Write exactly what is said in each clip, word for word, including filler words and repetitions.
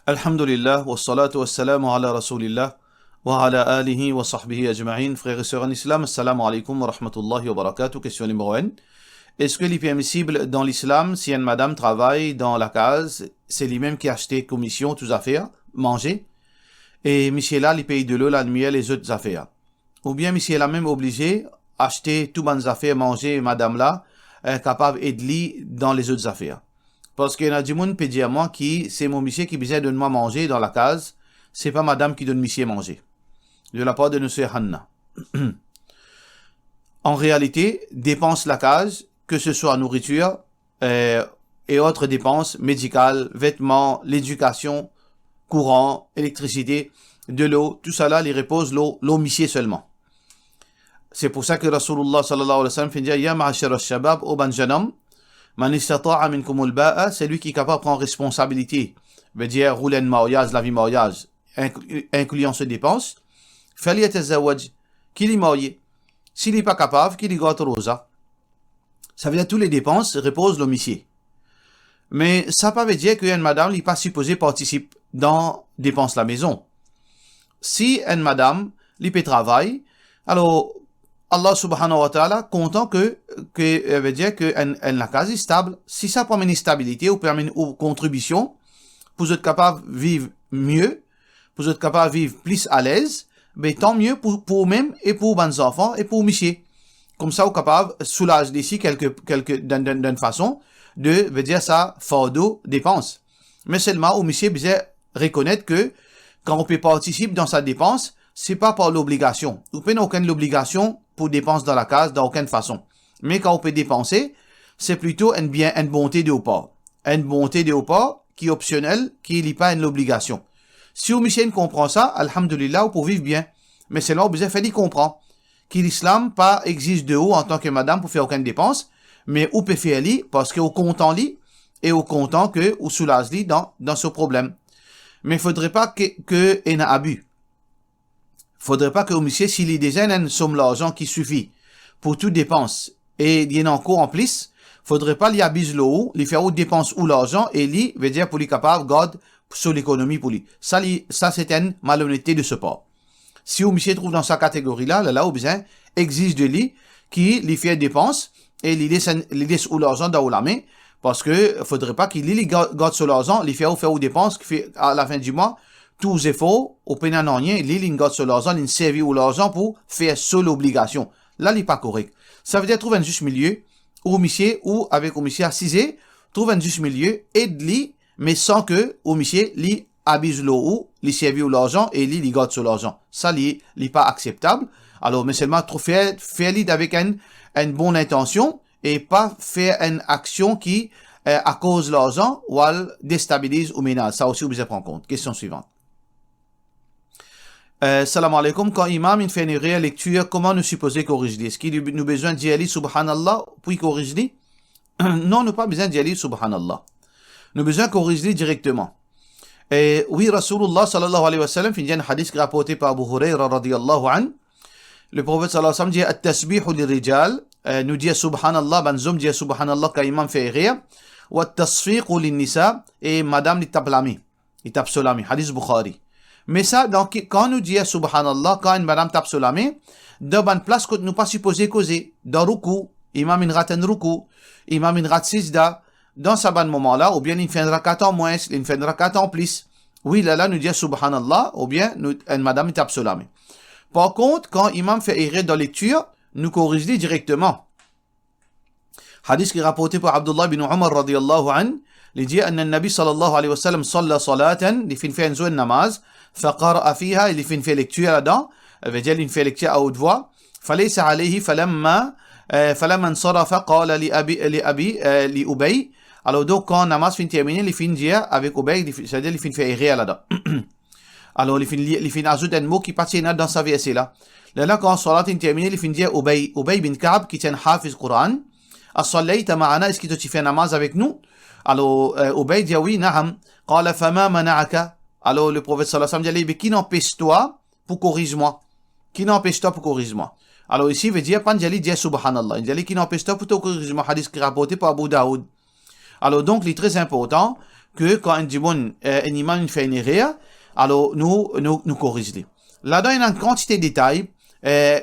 Alhamdulillah, wassalatu wassalamu ala Rasoulillah, wa ala alihi wa sahbihi ajma'in. Frer e ser an Islam, assalamu alaikum wa rahmatullahi wa barakatuh. Kestion nimero enn. Eski li permisib dan Lislam si enn madam travay dan lakaz, se limem ki aste komisyon tou zafer, manze, e misie la li pey delo, lalimier, lezot zafer? Oubien misie la mem oblize aste tou bann zafer manze madam la, eh, kapav ed li dan lezot zafer? Parski ena dimoun pe dir mwa ki se mo misie ki bizin donn mwa manze dan lakaz, se pa madam ki donn misie manze. De lapar de nou ser Hanna. An realite, depans lakaz, ke se swa nouritir, eh, e otre depans medikal, vetman, ledikasion, kouran, elektrisite, delo, tousala li repoz lor, lor misie selman. Se pou sa ki Rasoulillah sallallahu alayhi wa sallam finn dir, "Ya ma'ashar ash-shabab, o bann zennom, man istata'a minkumul ba'a, selwi ki kapav pran responsabilite, vedir roul enn maryaz, lavi maryaz, inkl-, inklian so depans, falyatazawwaj, ki li marye. Si li pa kapav, ki li gard roza." Savedir tou le depans repoz lor misie. Me sa pa vedir ki enn madam li pa sipoze partisip dan depans lamezon. Si enn madam li pe travay, alor Allah subhanahu wa ta'ala kontan ki, ki, eh, vedir ki enn, enn lakaz li stab. Si sa pou amenn stabilite, ou pe amenn ou kontribision pou zot kapav viv mie, pou zot kapav viv plis alez, be tan mie pou, pou oumem e pou ou bann zanfan e pou ou misie. Koumsa ou kapav soulaz li si kelke, kelke, dan, dan, dan enn fason, de, vedir sa fardo depans. Me selman ou misie bizin rekonet ki kan ou pe partisip dan sa depans, se pa par lobligasion. Ou pena okenn lobligasion pou depans dan lakaz dan okenn fason. Me kan ou pe depanse, se plito enn bien, enn bonte de ou par. Enn bonte de ou par ki opsionel, ki li pa enn lobligasion. Si ou misie inn konpran sa, alhamdulillah, ou pou viv bien. Me selman ou bizin fer li konpran ki Lislam pa egziz de ou antan ki madam pou fer okenn depans, me ou pe fer li parski ou kontan li e ou kontan ki ou soulaz li dan, dan so problem. Me fodre pa ki, ki ena abi. Fodre pa ki ou misie, si li deza ena enn som larzan ki sifi pou tou depans e li ena ankor anplis, fodre pa li abiz lor ou, li fer ou depans ou larzan e li, vedir pou li kapav gard so lekonomi pou li. Sa li, sa se enn malonete de so par. Si ou misie trouv dan sa kategori la, lerla ou bizin egziz de li ki li fer depans e li les enn, li les ou larzan dan ou lame, parski fodre pa ki li, li ga-, gard so larzan, li fer ou fer ou depans, ki fer, a lafin di mwa, tou ou zefor, ou pena nanye, li, li gard so larzan, li servi ou larzan pou fer so lobligasion. La, li pa korek. Savedir trouv enn zis milie, ou misie, ou avek ou misie asize, trouv enn zis milie, ed li, me san ki ou misie, li abiz lor ou, li servi ou larzan e li, li gard so larzan. Sa, li, li pa akseptab. Alor, me selman tro fer, fer li avek enn, enn bon lintansion e pa fer enn aksion ki, eh, akoz larzan ou al destabiliz ou menaz. Sa osi ou bizin pran kont. Kestion swivan. Eh, salam aleykoum. Kan imam inn fer enn erer lektir, kouma nou sipoze koriz li? Eski nou, nou bizin dir li Subhanallah pou koriz li? Non, nou pa bizin dir li Subhanallah. Nou bizin koriz li direkteman. E wi, Rasoulillah sallallahu alayhi wa sallam finn dir enn hadis ki raporte par Abu Hurayra radiyallahu anhu. Le Profet sallallahu alayhi wa sallam dir, "At-tasbihu lirijal", eh, nou dir Subhanallah, bann zom dir Subhanallah kan imam fer erer, "wa tasfiqu linnisa", e madam li tap lame. Li tap so lame, hadis Bukhari. Me sa, donk, kan nou dir Subhanallah, kan enn madam tap so lame, dan bann plas kot nou pa sipoze koze, dan roukou, imam inn rat enn roukou, imam inn rat sizda, dan sa bann moman la, oubien linn fer enn rakat an mwins, linn fer enn rakat an plis, wi, lerla nou dir Subhanallah, oubien nou, enn madam li tap so lame. Par kont, kan imam fer erer dan lektir, nou koriz li direkteman. Hadis ki raporte par Abdullah bin Umar radiyallahu anhu, li dir, anna Nabi sallallahu alayhi wa sallam salla salatan, li finn fer enn zour enn namaz, fa qara'a fiha, li finn fer lektir ladan, vedir li finn fer lektir a out vwa, falaysa alayhi, falamma, eh, falamma insarafa qala li abi, li abi, eh, li Ubay. Alor donk, kan namaz finn termine, li finn dir avek Ubay, li fi-, savedir li finn fer erer ladan. Alor, li finn li, li finn azout enn mo ki pa ti ena dan sa verse la. Lerla, kan salat inn termine, li finn dir Ubay, Ubay bin Ka'b, ki ti enn hafiz Quran, "Asallayta ma'ana, eski to ti fer namaz avek nou?" Alor, eh, Ubay dir, "Wi, na'am." Qala, "Fama mana'aka?" Alor, le Profet sallallahu alayhi wa sallam dir li, "Be ki inn anpes twa pou koriz mwa? Ki inn anpes twa pou koriz mwa?" Alor, isi, vedir, pa inn dir li dir Subhanallah. Inn dir li, "Ki inn anpes twa pou to koriz mwa?" Hadis ki raporte par Abu Daoud. Alor donk, li tre inportan ke kan enn dimoun, eh, enn imam inn fer enn erer, alor nou, nou, nou koriz li. Ladan ena enn kantite detay, eh,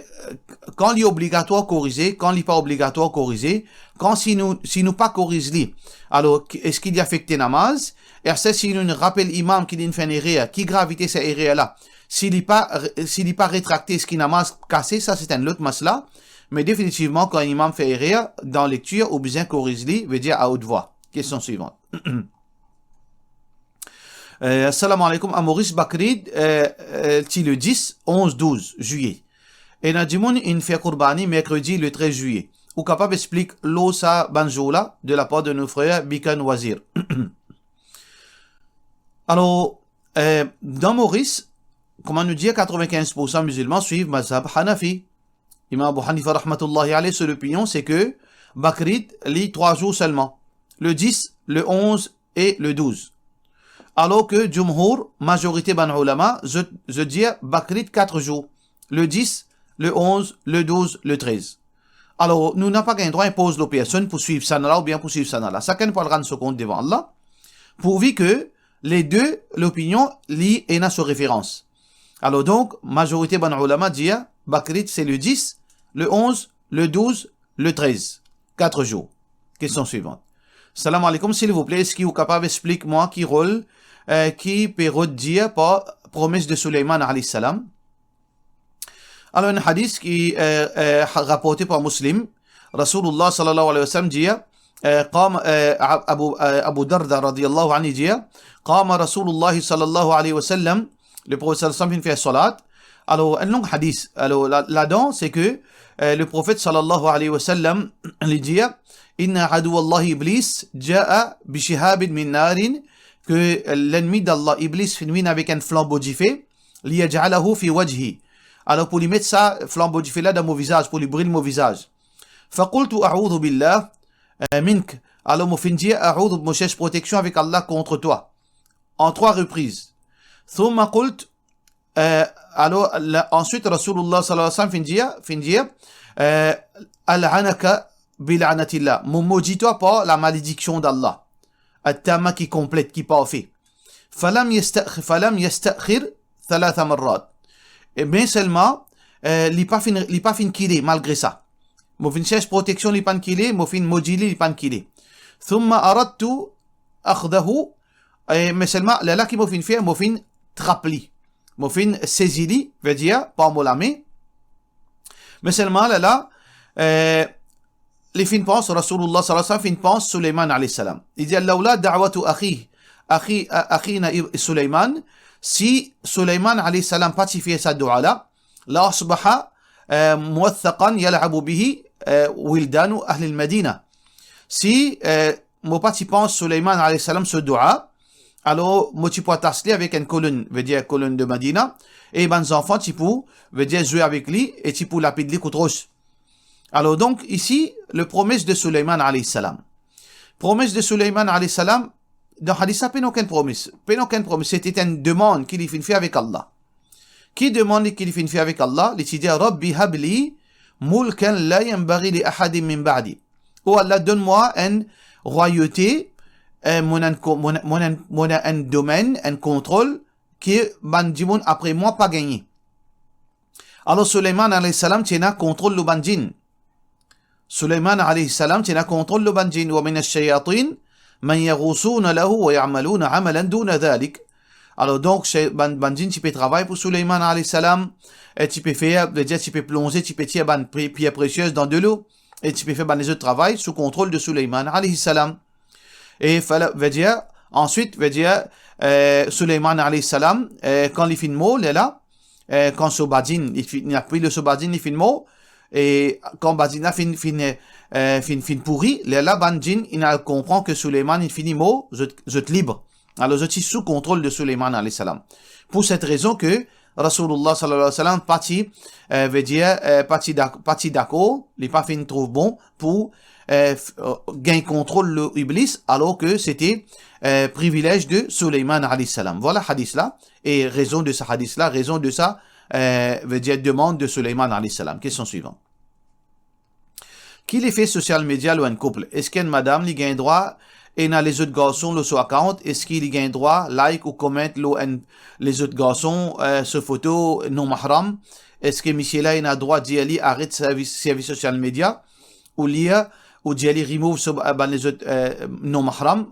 kan li obligatwar korize, kan li pa obligatwar korize, kan si nou, si nou pa koriz li, alor ki, eski li afekte namaz? E apre si nou rapel imam ki li inn fer enn erer, ki gravite sa erer la? Si li pa, si li pa retrakte, eski namaz kase? Sa se enn lot masla. Me definitivman, kan imam fer erer dan lektir, ou bizin koriz li, vedir a haute voix. Kestion swivant. Eh, assalamu alaikum, a Moris Bakrid, eh, eh, ti le dis, onz, douz zilye. Ena dimoun inn fer kourbani merkredi le trez zilye. Ou kapav explik lor sa bann zour la, de la part de nos frères Bikan Wazir. Alor, eh, dan Moris, kouma nou dir, katrevinkinz poursan mizilman swiv mazhab Hanafi. Imam Abu Hanifa rahmatullahi alayh, so lopinion, se ke Bakrid, li, trwa zour selman, le dis, le onz e le douz. Alor ke djumhour, mazorite bann oulama, zot, zot dir Bakrid kat zour, le dis, le onz, le douz, le trez. Alor, nou napa gagn drwa inpoz lor personn pou swiv sa la oubien pou swiv sa la. Sakenn pou al rann so kont devan Allah, pourvi ke le de lopinion, li ena so referans. Alor donk, mazorite bann oulama dir, Bakrid se le dis, le onz, le douz, le trez. Kat zour. Kestion swivant. Salam alaikum, silvouple, eski ou kapav explik mwa ki rol, eh, ki pe rod dir par promes de Suleyman alayhi salam? Alor, enn hadis ki, eh, eh, raporte par Muslim, Rasoulullah sallallahu alayhi wa sallam dir, eh, qama, eh, Ab-, Abu, eh, Abu Darda radiyallahu anhu dir, qama Rasoulullah sallallahu alayhi wa sallam, le Profet sallallahu alayhi wa sallam finn fer salat. Alor, enn long hadis. Alor, la, ladan, se ke, eh, le Profet sallallahu alayhi wa sallam, li dir, inna aduwallahi Iblis jaa bi shihabin min narin, ke, eh, lennmi d'Allah, Iblis, finn vinn avek enn flanbo dife, liyaj'alahu fi wajhi. Alor, pou li met sa flanbo dife la dan mo vizaz, pou li bril mo vizaz. Faqultu a'udhu billah, eh, mink. Alor, mo finn dir, a'udhu, mo sers proteksion avek Allah kont twa. En trois reprises. Thumma qult, eh, alor, la, answit, Rasoulullah sallallahu alayhi wa sallam finn dir, finn dir, eh, al'anaka bi la'natillah. Mo modi twa par la malediksion d'Allah. At-tamma ki konplet, ki parfe. Falam yasta-, falam yastakhir thalatha marrat. E me selman, eh, li pa finn, li pa finn kile malgre sa. Mo finn sers proteksion, li pa'nn kile, mo finn modi li, li pa'nn kile. Thumma aradtu akhdahu, e me selman, lerla ki mo finn fer, mo finn trap li. Mo finn sezi li, vedir, par mo lame. Me selman, lerla, eh, li finn pans, Rasoulullah sallallahu alayhi wa sallam finn pans Suleyman alayhi salam. Li dir, lawla da'watu akhi, akhi, a-, akhina Ib-, Suleyman, si Suleyman alayhi salam pa ti fer sa doua la, la asbaha, eh, muwaththaqan yal'abu bihi, eh, wildanu ahlil Madina. Si, eh, mo pa ti pans Suleyman alayhi salam so doua, alor mo ti pou atas li avek enn kolonn, vedir kolonn de Madina, e bann zanfan ti pou, vedir zwe avek li, e ti pou lapid li kout ros. Alor donk, isi, le promes de Suleyman alayhi salam. Promes de Suleyman alayhi salam, dan hadis la, pena okenn promes. Pena okenn promes, se ti enn demann ki li finn fer avek Allah. Ki demann li ki li finn fer avek Allah? Li ti dir, Rabbi habli mulkan la yanbaghi li ahadin min ba'di. O Allah, donn mwa enn rwayote, eh, mo ena enn ko-, mo ena, mo ena enn, mo ena enn domenn, enn kontrol ke bann dimoun apre mwa pa gagne. Alor, Suleyman alayhi salam ti ena kontrol lor bann djinn. Suleyman alayhi salam ti ena kontrol lor bann djinn, wa mina shayatin man yaghusuna lahu wa ya'maluna amalan duna dhalik. Alor donk, se bann, bann djinn ti pe travay pou Suleyman alayhi salam, e ti pe fer, vedir ti pe plonze, ti pe tir bann pri-, pier presiez dan delo, e ti pe fer bann lezot travay sou kontrol de Suleyman alayhi salam. E fala, vedir, answit, vedir, eh, Suleyman alayhi salam, eh, kan li finn mor, lerla, eh, kan so badinn, li finn, li apwi lor so badinn, li finn mor, e kan badinn la finn, finn, eh, finn, finn pouri, lerla bann djinn inn al konpran ke Suleyman inn fini mor, zot, zot lib. Alor, zot ti sou kontrol de Suleyman alayhi salam. Pou set rezon ke Rasoulullah sallallahu alayhi wa sallam pa ti, eh, vedir, eh, pa ti dak-, pa ti dakor, li pa finn trouv bon pou, eh, f-, eh, gagn kontrol lor Iblis, alor ke se ti, eh, privilez de Suleyman alayhi salam. Vwala hadis la, e rezon de sa hadis la, rezon de sa, eh, vedir demann de Suleyman alayhi salam. Kestion swivant. Ki lefe social media lor enn koup? Eski enn madam li gagn drwa ena lezot garson lor so account, eski li gagn drwa like ou comment lor enn lezot garson, eh, so foto non mahram? Eski misie la ena drwa dir li aret servi, servi social media, ou lir, ou dir li remove so, eh, bann lezot, eh, non mahram?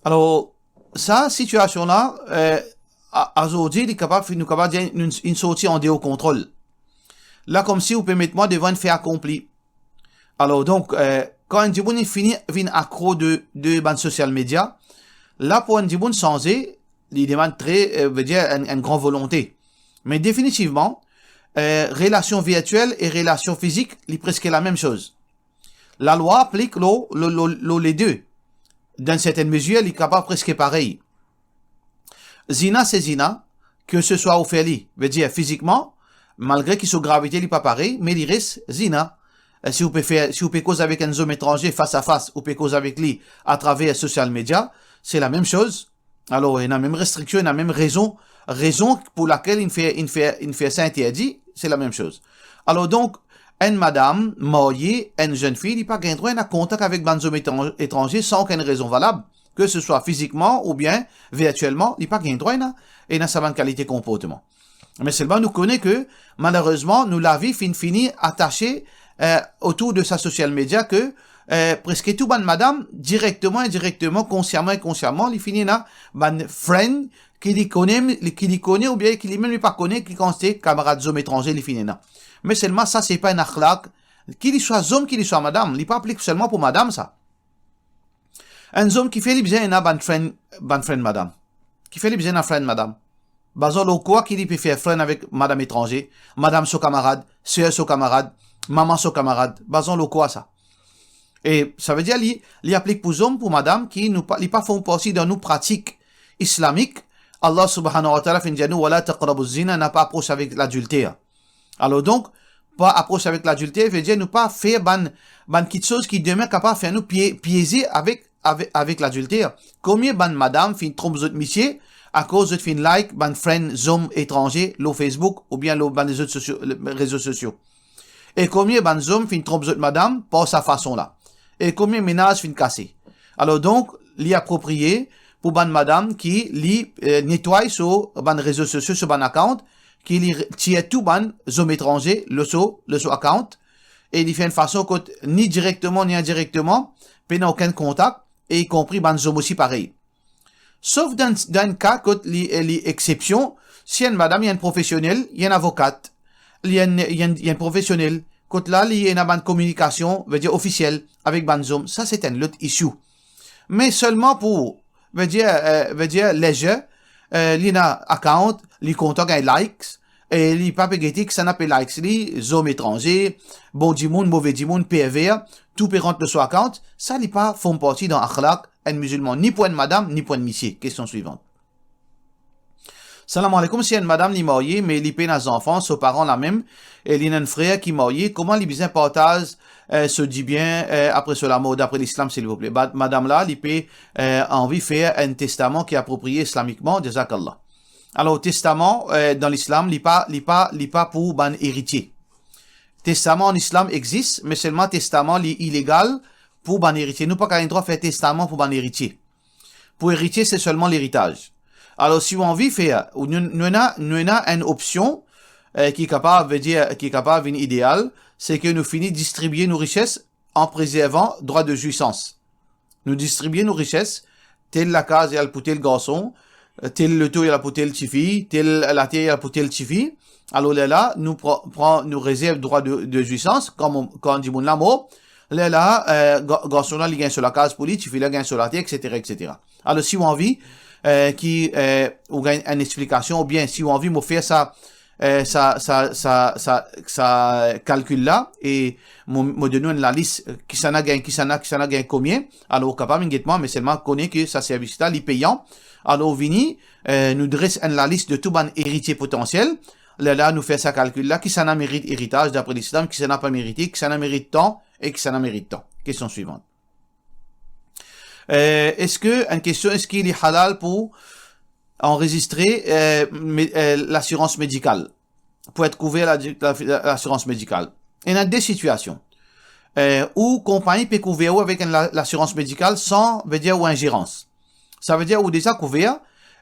Alor, sa sitiasion la, eh, a-, azordi, li kapav, nou kapav dir, inn, inn sorti andeor kontrol. La, koumsi ou pe met mwa devan enn fe akonpli. Alor, donk, eh, kan enn dimoun inn fini vinn akro de, de bann social media, la, pou enn dimoun sanze, li demann tre, eh, vedir enn, enn gran volonte. Me definitivman, eh, relasion virtiel e relasion fizik, li preske lamem soz. Lalwa aplik lor, lor, lor, lor lede. Dan enn sertenn mezir, li kapav preske parey. Zina se zina, ke se swa ou fer li, vedir fizikman, malgre ki so gravite li pa parey, me li res zina. E si ou pe fer, si ou pe koz avek enn zom etranze fas a fas, ou pe koz avek li atraver social media, se lamem soz. Alor, ena mem restriksion, ena mem rezon, rezon pou lakel inn fer, inn fer, inn fer sa interdi, se lamem soz. Alor donk, enn madam marye, enn zenn fi, li pa gagn drwa ena kontak avek bann zom etran-, etranze san okenn rezon valab, ke se swa fizikman oubien virtielman, li pa gagn drwa ena, ena sa bann kalite konportman. Me selman nou kone ke, malerezman, nou lavi finn fini atase, eh, otour de sa social media ke, eh, preske tou bann madam, direkteman, indirekteman, konsiaman, inkonsiaman, li finn ena bann friend ki li kone, ki li kone oubien ki limem li pa kone, ki kantite kamarad zom etranze li finn ena. Me selman sa se pa enn akhlak, ki li swa zom, ki li swa madam, li pa aplik selman pou madam sa. Enn zom kifer li bizin ena bann friend, bann friend madam? Kifer li bizin ena friend madam? Bazan lor kwa ki li pe fer friend avek madam etranze, madam so kamarad, ser so kamarad, mama so kamarad, bazan lor kwa sa? E savedir li, li aplik pou zom, pou madam ki nou pa, li pa form parti dan nou pratik islamik. Allah Subhanahu wa Ta'ala finn dir nou, "Wala taqrabu zina," na pa apros avek ladilter. Alor donk, pa apros avek ladilter, vedir nou pa fer bann, bann kitsoz ki demin kapav fer nou pie-, pieze avek, avek, avek ladilter. Konbien bann madam finn tronp zot misie, akoz zot finn like bann friend zom etranze lor Facebook oubien lor bann rezo sosio, rezo sosio? E konbien bann zom finn tronp zot madam par sa fason la? E konbien menaz finn kase? Alor donk, li apropriye pou bann madam ki li, eh, netway so bann rezo sosio, so bann account, ki li re-, tir tou bann zom etranze lor so, lor so account, e li fer enn fason kot ni direkteman ni indirekteman, pena okenn kontak, e ikonpri bann zom osi parey. Sof dan, dan enn ka kot li, li exception, si enn madam, li enn profesionel, li enn avokat, li enn, li enn, li enn profesionel, kot la li ena bann kominikasion, vedir ofisiel, avek bann zom, sa se enn lot issue. Me selman pou, vedir, eh, vedir leisure, eh, li ena account, li kontan gagn likes, e li pa pe gete kisannla pe likes li, zom etranze, bon dimoun, move dimoun, perver, tou pe rant lor so account, sa li pa form parti dan akhlak enn mizilman, ni pou enn madam, ni pou enn misie. Kestion swivan. Salam aleykoum, si enn madam li marye, me li pena zanfan, so paran lamem, e li ena enn frer ki marye, kouma li bizin partaz, eh, so dibien, eh, apre so lamor, dapre lislam, silvouple? Ba-, madam la, li pe, eh, anvi fer enn testaman ki apropriye islamikman, jazakallah. Alor, testaman, eh, dan lislam, li pa, li pa, li pa pou bann eritie. Testaman an islam exis, me selman testaman li ilegal pou bann eritie. Nou pa gagn drwa fer testaman pou bann eritie. Pou eritie, se selman leritaz. Alor, si ou anvi fer, ou nou, nou ena, nou ena enn opsion, eh, ki kapav, vedir, ki kapav vinn ideal, se ke nou fini distribie nou rises an prezervan drwa de zwisans. Nou distribie nou rises, tel lakaz li al pou tel garson, tel loto li al pou tel tifi, tel later li al pou tel tifi. Alor lerla, nou pran, pran, nou rezerv drwa de, de zwisans, kan mo-, kan dimoun la mor, lerla, eh, ga-, garson la, li gagn so lakaz pou li, tifi la gagn so later, et cetera, et cetera. Alor, si ou anvi, eh, ki, eh, ou gagn enn explikasion, oubien si ou anvi mo fer sa, eh, sa, sa, sa, sa, sa kalkil la, e mo, mo donn ou enn lalis, eh, kisannla gagn, kisannla, kisannla gagn konbien, alor ou kapav vinn get mwa, me selman kone ke sa servis la, li peyan. Alor vini, eh, nou dres enn lalis de tou bann eritie potansiel. Lerla nou fer sa kalkil la, kisannla merit eritaz dapre lislam, kisannla pa merite, kisannla merit tan, e kisannla merit tan. Kestion swivan. Eh, eski, enn kestion, eski li halal pou anrezistre, eh, me-, eh, lasirans medikal, pou et kouver la, la, lasirans medikal? Ena de sitiasion. eh, ou konpagni pe kouver ou avek enn la-, lasirans medikal san, vedir, ou inzerans. Savedir ou deza kouver,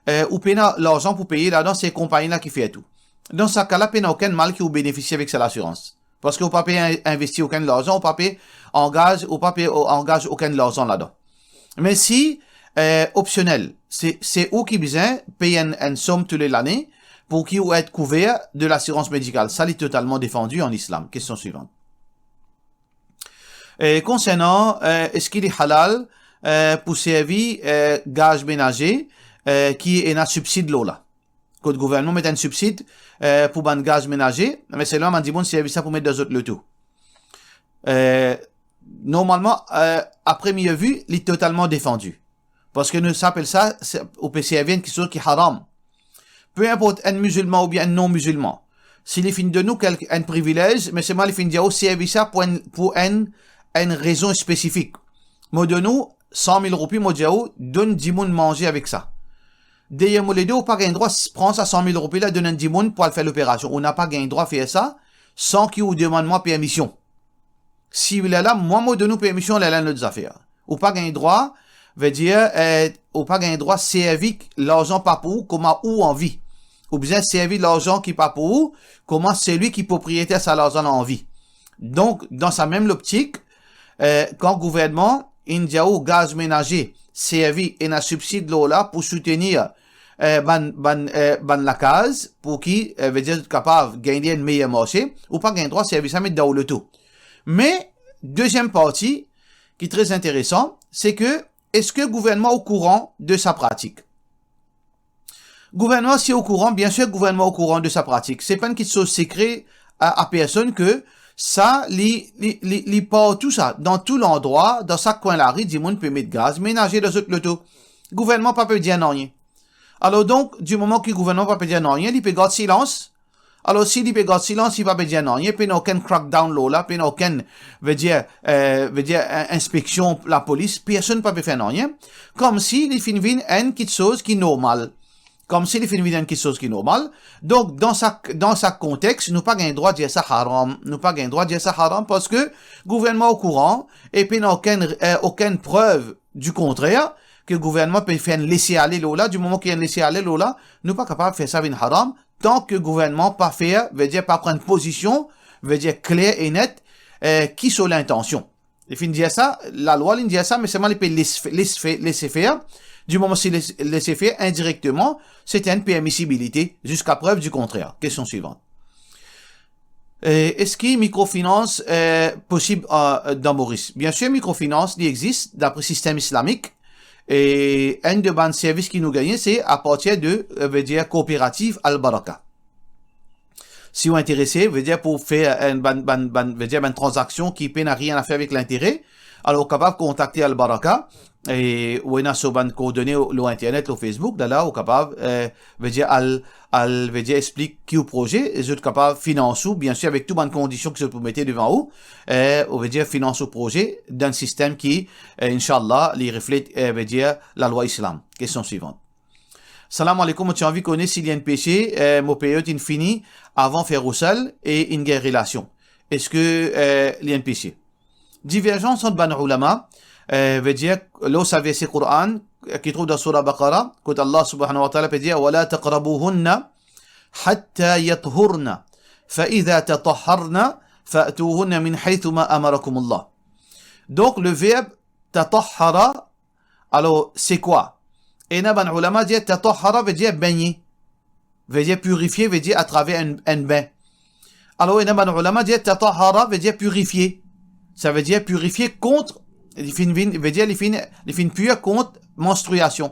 eh, ou pena larzan pou peye ladan, se konpagni la ki fer tou. Dan sa ka la, pena okenn mal ki ou benefisie avek sa lasirans. Parski ou pa pe in-, investi okenn larzan, ou pa pe angaz, ou pa pe, eh, angaz okenn larzan ladan. Me si, eh, opsionel, se, se ou ki bizin pey enn, enn som toule lane pou ki ou et kouver de lasirans medikal. Sa, li totalman defandi an islam. Kestion swivan. Eh, konsernan, eh, eski li halal, eh, pou servi, eh, gaz menaze, eh, ki ena sibsid lor la? Kot gouvernman met enn sibsid, eh, pou bann gaz menaze, me selman bann dimoun servi sa pou met dan zot loto. Eh, normalman, eh, a premie vi, li totalman defandi. Parski nou apel sa, se, ou pe servi enn kiksoz ki haram. Pe inport enn mizilman oubien enn non-mizilman, si li finn donn ou kelk, enn privilez, me selman li finn dir ou servi sa pou enn, pou enn, enn rezon spesifik. Mo donn ou san mil roupi, mo dir ou, donn dimoun manze avek sa. Deryer mo lede, ou pa gagn drwa s-, pran sa san mil roupi la, donn enn dimoun pou al fer loperasion. Ou napa gagn drwa fer sa san ki ou demann mwa permision. Si lerla, mwa mo donn ou permision, lerla enn lot zafer. Ou pa gagn drwa, vedir, eh, ou pa gagn drwa servi larzan pa pou ou kouma ou anvi. Ou bizin servi larzan ki pa pou ou kouma selwi ki propriyeter sa larzan la anvi. Donk, dan sa mem loptik, eh, kan gouvernman inn dir ou gaz menaze servi, ena sibsid lor la pou soutenir, eh, bann, bann, eh, bann lakaz, pou ki, eh, vedir zot kapav gagn enn meyer marse, ou pa gagn drwa servi sa met dan ou loto. Me, deziem parti ki tre interesan, se ke, eski gouvernman okouran de sa pratik? Gouvernman, si okouran, biensir gouvernman okouran de sa pratik. Se pa enn kiksoz sekre a, a personn ke sa, li, li, li, li partou sa, dan tou landrwa, dan sak kwin lari, dimoun pe met gaz menaze dan zot loto. Gouvernman pa pe dir nanye. Alor donk, di moman ki gouvernman pa pe dir nanye, li pe gard silans. Alor, si li pe gard silans, li pa pe dir nanye, pena okenn crackdown lor la, pena okenn, vedir, eh, vedir, in-, inspeksion, lapolis, personn pa pe fer nanye. Koumsi li finn vinn enn kiksoz ki normal. Koumsi li finn vinn enn kiksoz ki normal. Donk, dan sa, dan sa kontex, nou pa gagn drwa dir sa haram. Nou pa gagn drwa dir sa haram parski gouvernman okouran e pena okenn, eh, okenn prev di kontrer, ke gouvernman pe fer enn lese ale lor la. Di moman ki enn lese ale lor la, nou pa kapav fer sa vinn haram, tan ke gouvernman pa fer, vedir pa pran pozision, vedir kler e net, eh, ki so lintansion. Li finn dir sa, lalwa li dir sa, me selman li pe les, les fe, lese fer. Di moman si les, lese fer, indirekteman, se enn permisibilite, ziska prev di kontrer. Kestion swivan. Eh, eski mikrofinans, eh, posib, eh, dan Moris? Biensir, mikrofinans, li exist dapre sistem islamik. E enn de bann servis ki nou gagne, se apartir de, eh, vedir kooperativ Al Baraka. Si ou interese, vedir pou fer enn bann, bann, bann, vedir bann tranzaksion ki pena nanye a fer avek lintere, alor ou kapav kontakte Al Baraka, e ou ena so bann koordone lor internet, lor Facebook, lerla ou kapav, eh, vedir al, al, vedir explik ki ou proze, e zot kapav finans ou, biensir avek tou bann kondision ki zot pou mete devan ou, eh, ou vedir finans ou proze dan enn sistem ki, eh, inshallah, li reflet, eh, vedir lalwa islam. Kestion swivan. Salam aleykoum, mo ti anvi kone si li enn pese, eh, mo period inn fini avan fer ghusl e inn gagn relasion. Eski, eh, li enn pese? Diverzans ant bann oulama, eh, vedir, lor sa verse Koran, eh, ki trouv dan Sourah Baqara, kot Allah subhanahu wa ta'ala pe dir, "Wa la taqrabuhunna hatta yathurna, fa idha tatahharna, fa'tuhunna min haythu ma amarakumullah." Donk, le verb tatahhara, alor, se kwa? Ena bann oulama dir tatahhara vedir begne, vedir pirifie, vedir atraver enn, enn bin. Alor, ena bann oulama dir tatahhara vedir pirifie. Savedir pirifie kont, li finn vinn, vedir li finn, li finn pir kont manstriasion.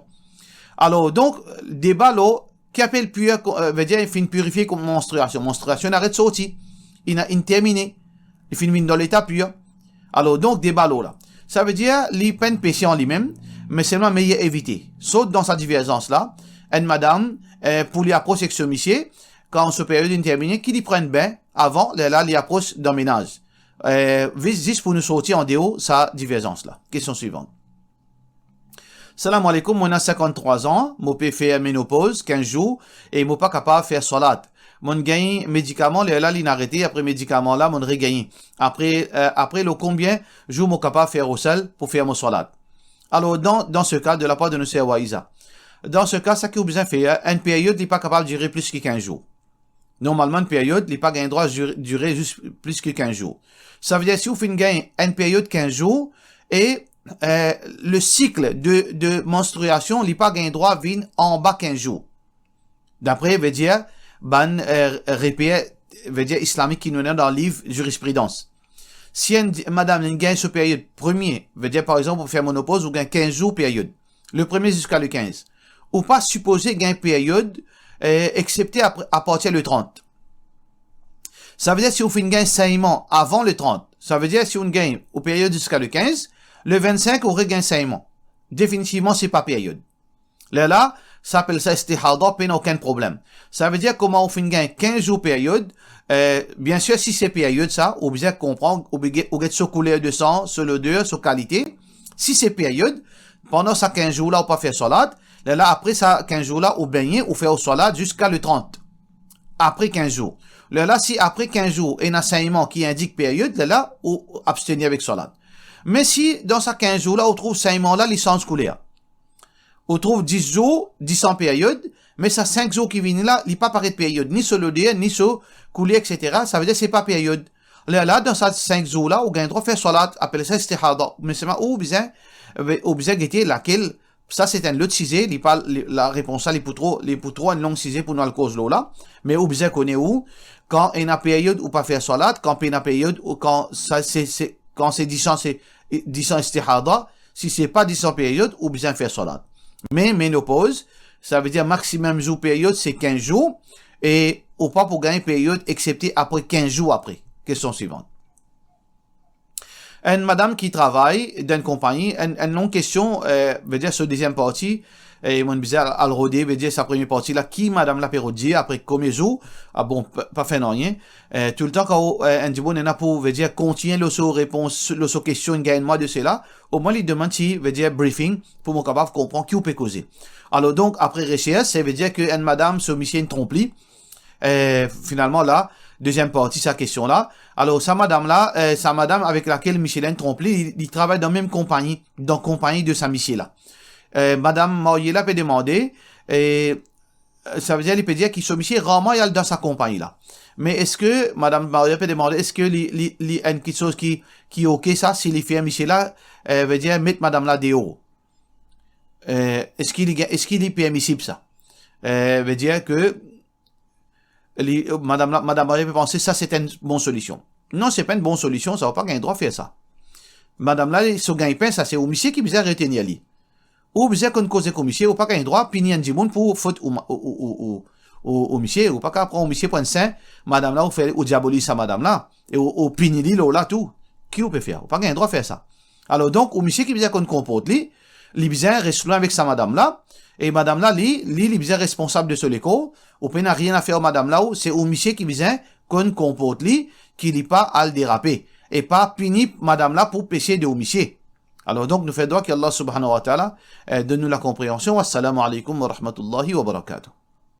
Alor, donk, deba lor ki apel pir, eh, vedir li finn pirifie kont manstriasion. Manstriasion inn aret sorti, inn, inn termine, li finn vinn dan leta pir. Alor, donk, deba lor la. Savedir, li pa enn pese an limem, me selman meyer evite. Sot dan sa diverzans la, enn madam, eh, pou li apros ek so misie, kan so period inn termine, ki li pran bin avan, lerla li apros dan menaz. Eh, zis, zis pou nou sorti andeor sa diverzans la. Kestion swivan. Salam aleykoum, mo ena sinkant-trwa an, mo pe fer menopoz kinz zour e mo pa kapav fer swalat. Mo'nn gagn medikaman, lerla li'nn arete, apre medikaman la, mo'nn regagne. Apre, eh, apre lor konbien zour mo kapav fer ghousl pou fer mo swalat? Alor, dan, dan se ka, de lapar de nou ser Waiza, dan se ka, sa ki ou bizin fer, enn peryod, li pa kapav dire plis ki kinz zour. Normalman, enn peryod, li pa gagn drwa dir-, dire zis plis ki kinz zour. Savedir, si ou finn gagn enn peryod kinz zour, e, eh, le sik de, de manstriasion, li pa gagn drwa vinn anba kinz zour. Dapre, vedir, bann, eh, reper, vedir, islamik ki nou ena dan liv zirispridans. Si enn di-, madam, li gagn so peryod premie, vedir, par exanp, pou fer menopoz, ou gagn kinz zour peryod. Le premie ziska le kinz. Ou pa sipoze gagn peryod, eh, exsepte apre, apartir le trant. Savedir, si ou finn gagn segnman avan le trant, savedir, si ou gagn ou peryod ziska le kinz, le vennsink, ou regagn segnman. Definitivman, se pa peryod. Lerla, sa apel sa istihada, pena okenn problem. Savedir, kouma ou finn gagn kinz zour peryod, eh, biensir, si se peryod sa, ou bizin konpran, ou bige-, ou get so kouler de san, so loder, so kalite. Si se peryod, pandan sa kinz zour la, ou pa fer swalat, lerla apre sa kinz zour la, ou begne, ou fer ou swalat ziska le trant. Apre kinz zour. Lerla, si apre kinz zour, ena segnman ki indik peryod, lerla, ou, ou abstenir avek swalat. Me si, dan sa kinz zour la, ou trouv segnman la, li sanz kouler, ou trouv dis zour, disan peryod, me sa sink zour ki vini la, li pa paret peryod, ni so loder, ni so kouler, etsetera, savedir se pa peryod. Lerla, dan sa sink zour la, ou gagn drwa fer swalat, apel sa istihada. Me selman ou bizin, ou bizin gete lakel, sa se enn lot size, li pa, li, larepons la, li pou tro, li pou tro enn long size pou nou al koz lor la. Me ou bizin kone ou, kan ena peryod ou pa fer swalat, kan pena peryod, ou kan sa, se, se, kan se disan, se disan istihada, si se pa disan peryod, ou bizin fer swalat. Me menopoz, savedir maximum zour peryod, se kinz zour, e ou pa pou gagn peryod exsepte apre kinz zour apre. Kestion swivan. Enn madam ki travay dan enn konpagni, enn, enn long kestion, eh, vedir so deziem parti, e mo'nn bizin al, al rode, vedir sa premie parti la, ki madam la pe rod dir, apre konbien zour, ah bon, pa, pa fer nanye. Eh, toultan kan ou, eh, enn dimoun ena pou, vedir, kontign lor so repons, lor so kestion, gagn mwa de sela, omwin li demann ti, vedir, briefing, pou mo kapav konpran ki ou pe koze. Alor donk, apre resers, savedir ki enn madam, so misie inn tronp li, eh, finalman la, deziem parti sa kestion la. Alor, sa madam la, eh, sa madam avek lakel misie la inn tronp li, li, li travay dan mem konpagni, dan konpagni de sa misie la. Eh, madam marye la pe demande, eh, savedir li pe dir ki so misie rarman li al dan sa konpagni la. Me eski, madam marye pe demande, eski li, li, li enn kiksoz ki, ki oke sa, si li fer misie la, eh, vedir met madam la deor? Eh, eski li gagn, eski li permisib sa? Eh, vedir ki li, madam la, madam marye pe panse sa se enn bon solision. Non, se pa enn bon solision sa, ou pa gagn drwa fer sa. Madam la, li, so gagn-pin, sa se ou misie ki bizin retenir li. Ou bizin konn koz ek ou misie, ou pa gagn drwa pini enn dimoun pou fot ou ma-, ou, ou, ou, ou, ou, ou misie, ou pa kapav pran ou misie pou enn sin, madam la, ou fer, ou diaboliz sa madam la, e ou, ou pini li lor la tou. Ki ou pe fer? Ou pa gagn drwa fer sa. Alor donk, ou misie ki bizin konn konport li, li bizin res lwin avek sa madam la, e madam la, li, li, li bizin responsab de so lekor, ou pena nanye a fer ar madam la, ou, se ou misie ki bizin konn konport li, ki li pa al derape, e pa pini madam la pou pese de ou misie. Alor donk, nou fer dwa ki Allah subhanahu wa ta'ala, eh, donn nou lakonpreansion. Wassalamu alaikum wa rahmatullahi wa barakatuh.